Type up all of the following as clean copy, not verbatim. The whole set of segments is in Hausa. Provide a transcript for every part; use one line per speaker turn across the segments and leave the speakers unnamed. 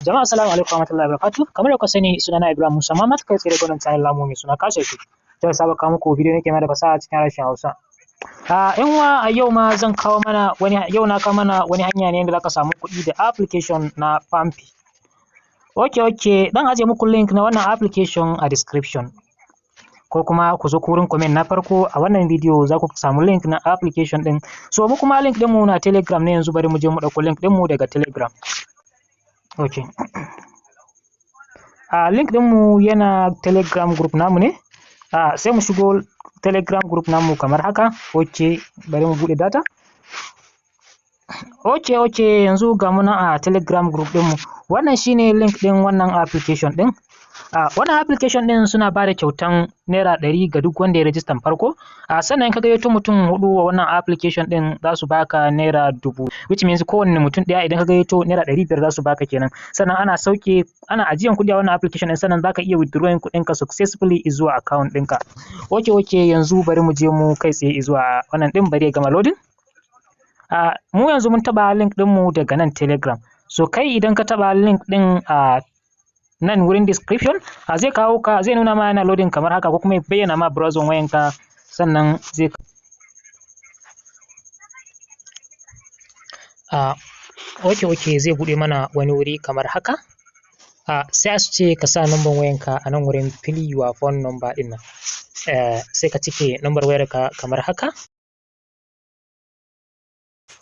Jama'a, assalamu alaikum warahmatullahi wabarakatuh. Kamar da kuka sani, sunana Ibrahim Musa Muhammad, kai tsaye daga wannan channel namu mai suna Kashe Shi. Ta saba kawo muku bidiyo nake mai da fasaha cikin harshen Hausa. A yan uwa, a yau ma zan kawo mana wani, yau na kawo mana wani hanya ne da zaka samu kuɗi da application na PalmPay. Okay, dan aje muku link na wannan application a description. Ko kuma ku zo wurin comment na farko a wannan bidiyo, za ku samu link na application din. So mu kuma link ɗinmu na Telegram ne. Yanzu bari mu je mu ɗauko link ɗinmu daga Telegram. Okay. Link ɗinmu yana Telegram group namu ne. Sai mu shigo Telegram group namu kamar haka. Okay, bari mu buɗe data. Okay, yanzu ga mu nan a Telegram group ɗinmu. Wannan shine link ɗin wannan application ɗin. Wannan application ɗin suna ba da kyautan ₦100 ga duk wanda ya rajistan farko. Sannan ka gayyato mutum huɗu wa wannan application ɗin, za su baka ₦1,000, which means kowanne mutum ɗaya idan ka gayyato, ₦500 za su baka kenan. Sannan ana sauke, ana ajiyan kuɗi a wannan application ɗin, sannan za ka iya withdrawing kuɗinka successfully zuwa account ɗinka. Okay, yanzu bari mu je mu kai tsaye zuwa wannan ɗin, bari ya gama loading. Mu yanzu mun taɓa link ɗinmu daga nan Telegram. So kai idan ka taɓa link ɗin a nan wurin description, a zai kawo ka, zai nuna ma yana loading kamar haka, ko kuma ya bayyana ma browser wayanka. Sannan zai okay, zai buɗe mana wani wuri kamar haka. Sai su ce ka sa number wayanka a nan wurin fill your phone number ɗin nan. Sai ka cike number wayarka kamar haka.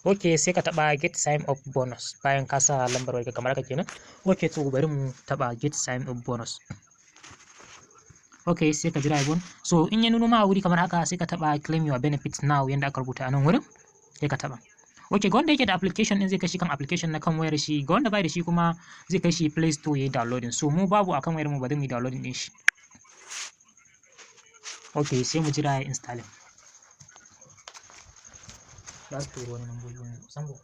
Ok, sai ka taɓa get sign up bonus bayan ka sa lambar wayarka kamar haka kenan. Ok, to bari mu taɓa get sign up bonus. Ok, sai ka jira bon. So in ya nuno ma wuri kamar haka, sai ka taɓa claim your benefits now yanda aka rubuta a nan wurin, sai ka taɓa. Ok, ga wanda yake da application din, zai kai shi kan application na kan wayar shi. Ga wanda bai da shi kuma, zai kai shi Play Store yayi downloading. So mu babu akan wayar mu, bari mu yi downloading din shi. Ok, sai mu jira ya installing. Za su turo wani lambobi yanzu sambo.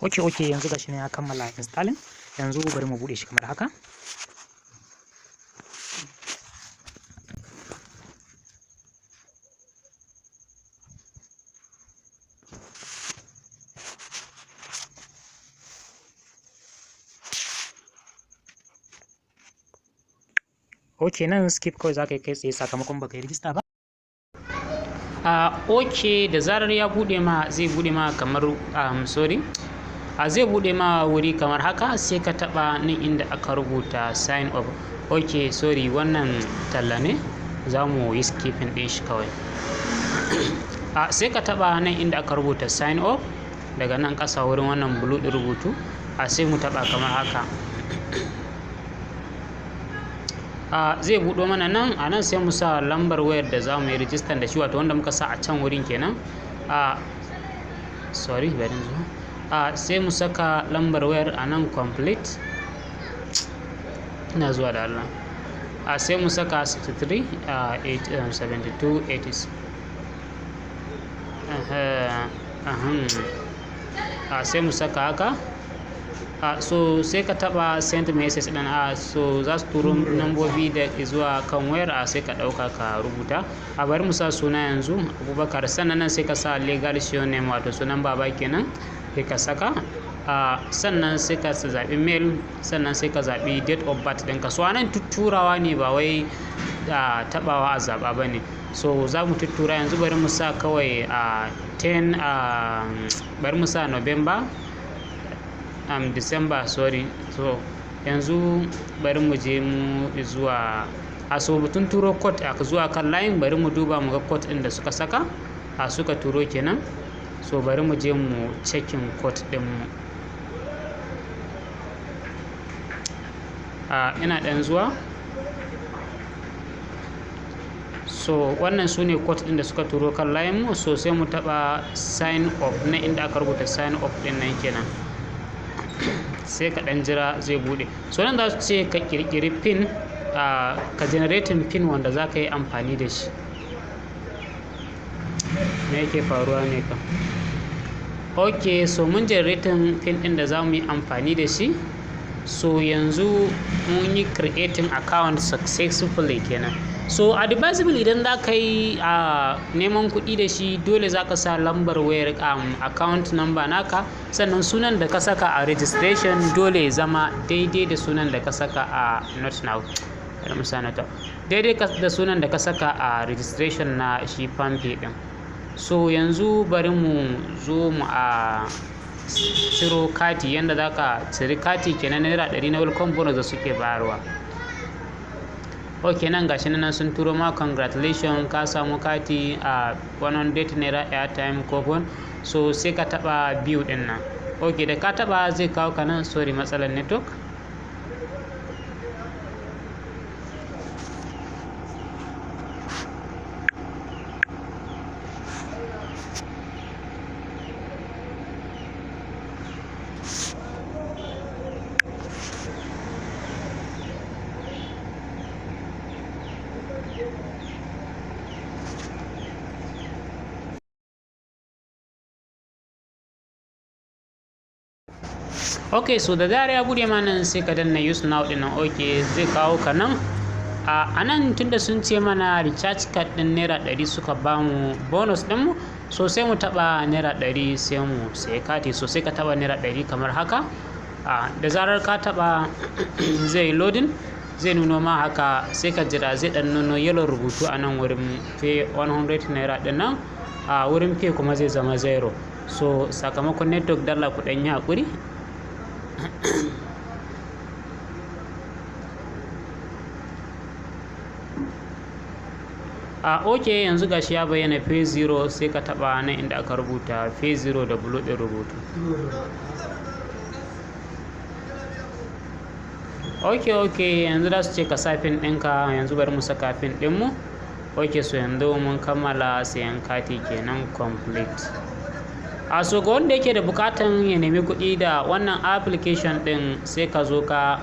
Ok, yanzu gashi ne ya kammala installing. Yanzu bari mu bude shi kamar haka. Ok, nan skip kawai za ka yi kai tsaye sakamakon baka yi rijista ba.
Ok, da zarar ya bude ma, zai bude ma kamar sorry, zai bude ma wuri kamar haka. Sai ka taba nan inda aka rubuta sign up. Ok, sorry, wannan talla ne, za mu yi skipping din shi kawai. Sai ka taba nan inda aka rubuta sign up daga nan ƙasa, wurin wannan blue ɗin rubutu. Sai mu taba kamar haka. Zai buɗo mana nan. A nan sai mu sa lambar wayar da za mu yi rijistan da shi, wato wanda muka sa a can wurin kenan. Sorry, bari zo. Sai mu saka lambar wayar a nan complete. Ina zuwa da Allah. Sai mu saka 63 8 72 80. Sai mu saka haka. So sai ka taba send message din. So za su turo nambobi da zuwa kan wayar. Sai ka dauka ka rubuta. Bari mu sa suna yanzu, Abubakar. Sannan nan sai ka sa legal name, wato sunan baba kenan, sai ka saka. Sannan sai ka zaɓi male, sannan sai ka zaɓi date of birth ɗinka. So anan tutturawa ne, ba wai taɓawa a zaɓa ba ne. So za mu tuttura yanzu. Bari mu sa kawai a 10, bari mu sa November, December, sorry. So yanzu bari mu je mu zuwa so batun turo code a zuwa kan line. Bari mu duba mu ga code ɗin da suka saka, suka turo kenan. So bari mu je mu checking code ɗin mu. Ina ɗan zuwa. So wannan su ne code ɗin da suka turo kan line mu. So sai mu taɓa sign up na inda aka rubuta sign up ɗin nan kenan. Sai ka ɗan jira, zai buɗe. So nan za su ce ka ƙirƙiri pin. Ka generating PIN wanda za ka yi amfani da shi. Me yake faruwa ne kam? Ok, so mun generating PIN ɗin da za mu yi amfani da shi. So yanzu mun yi creating account successfully kenan. So advisable, idan za ka yi a neman kuɗi da shi, dole za ka sa lambar wayar, account number naka, sannan sunan da ka saka a registration dole ya zama daidai da sunan da ka saka a, not now, bari mu sa not, daidai da sunan da ka saka a registration na shi PalmPay ɗin. So yanzu bari mu zo mu a ciro kati, yanda za ka ciri kati kenan, ₦100 na welcome bonus da suke bayarwa. Ok, nan gashi nan sun turo ma, "Congratulations, ka samu kati a ₦100 airtime coupon." So sai ka taba view din nan. Ok, da ka taba zai kawo ka nan. Sorry, matsalar network. Ok, so da zarar ya bude ma nan, sai ka danna "Use now" din nan. Ok, zai kawo ka nan. A nan, tunda sun ce mana recharge card din ₦100 suka bamu bonus din mu, so sai mu taba ₦100, sai mu sai kati. So sai ka taba ₦100 kamar haka. Da zarar ka taba, zai loading, zai nuno ma haka. Sai ka jira, zai dan nuno yellow rubutu a nan wurin pay ₦100 din nan, a wurin pay kuma zai zama zero. So sakamakon network, dalla ku dan yi hakuri. A ok, yanzu gashi ya bayyana pay zero. Sai ka taba nan inda aka rubuta pay zero da blue din rubutu. Ok, yanzu za su ce ka sa PIN ɗinka. Yanzu bari mu saka PIN ɗinmu. Ok, so yanzu mun kammala sayan kati kenan, complete. A so ga wanda yake da bukatan ya nemi kuɗi da wannan application ɗin, sai ka zo ka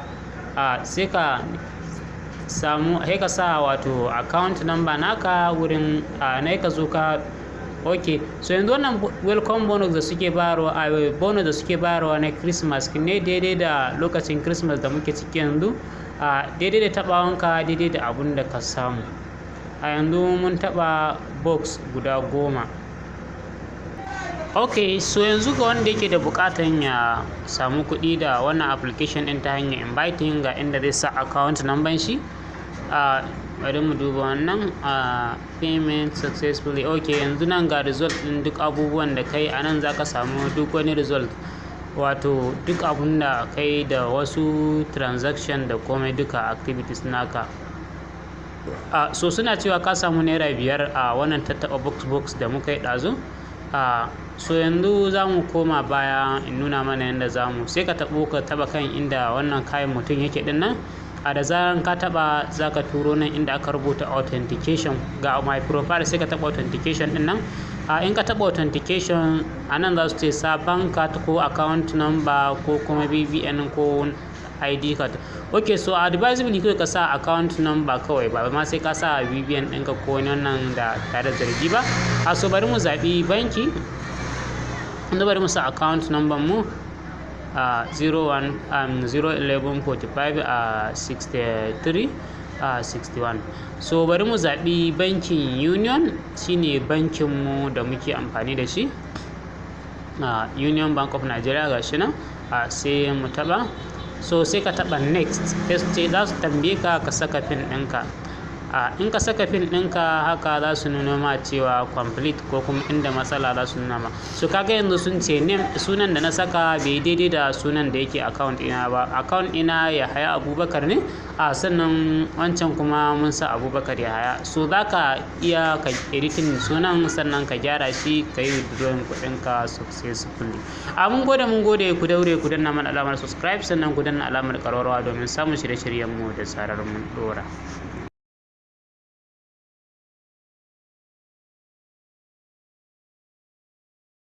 a sai ka samu, sai ka sa wato account number naka wurin a na ka zo ka. Ok, so yanzu wannan welcome bonus da suke bayarwa, a bonus da suke bayarwa na Christmas ne, daidai da lokacin Christmas da muke ciki yanzu. A daidai da tabawanka, daidai da abun da ka samu. A yanzu mun taba box guda 10. Ok, so yanzu ga wanda yake da bukatan ya samu kuɗi da wannan application ɗin ta hanyar inviting, ga inda zai sa account number shi. Bari mu duba wannan payment successfully. Ok, yanzu nan ga result ɗin duk abubuwan da kai. A nan za ka samu duk wani result, wato duk abun da kai da wasu transaction da komai duka activities naka. So suna cewa ka samu ₦5 a wannan tattaɓa box box da muka yi ɗazu. So yanzu za mu koma baya in nuna mana yadda za mu. Sai ka taɓo, ka taɓa kan inda wannan kayan mutum yake ɗin nan. A da zaran ka taɓa, za ka turo nan inda aka rubuta authentication, ga my profile, sai ka taɓa authentication ɗin nan. A in ka taɓa authentication, a nan za su ce sa bank card ko account number ko kuma BVN ko ID card. Ok, so advisably kawai ka sa account number kawai, ba ma sai ka sa BVN ɗinka ko wani wannan da tare da zargi ba. A so bari mu zaɓi banki. Yanzu bari mu sa account number mu, 01 011 45 63 61. So bari mu zaɓi bankin Union, shine bankin mu da muke amfani da shi, Union Bank of Nigeria, ga shi nan. Sai mu taɓa. So sai ka taɓa next. Sai za su tambaye ka ka saka PIN ɗinka. In ka saka PIN ɗinka haka, za su nuna ma cewa complete, ko kuma inda matsala za su nuna ma. So kaga yanzu sun ce name, sunan da na saka bai daidai da sunan da yake account ɗina ba. Account ɗina Yahaya Abubakar ne, a sannan wancan kuma mun sa Abubakar Yahaya. So za ka iya ka editing sunan, sannan ka gyara shi, ka yi withdrawing kuɗinka successfully. A mun gode, mun gode. Ku daure ku danna mana alamar subscribe, sannan ku danna alamar ƙararrawa domin samun shirye-shiryenmu da zarar mun ɗora.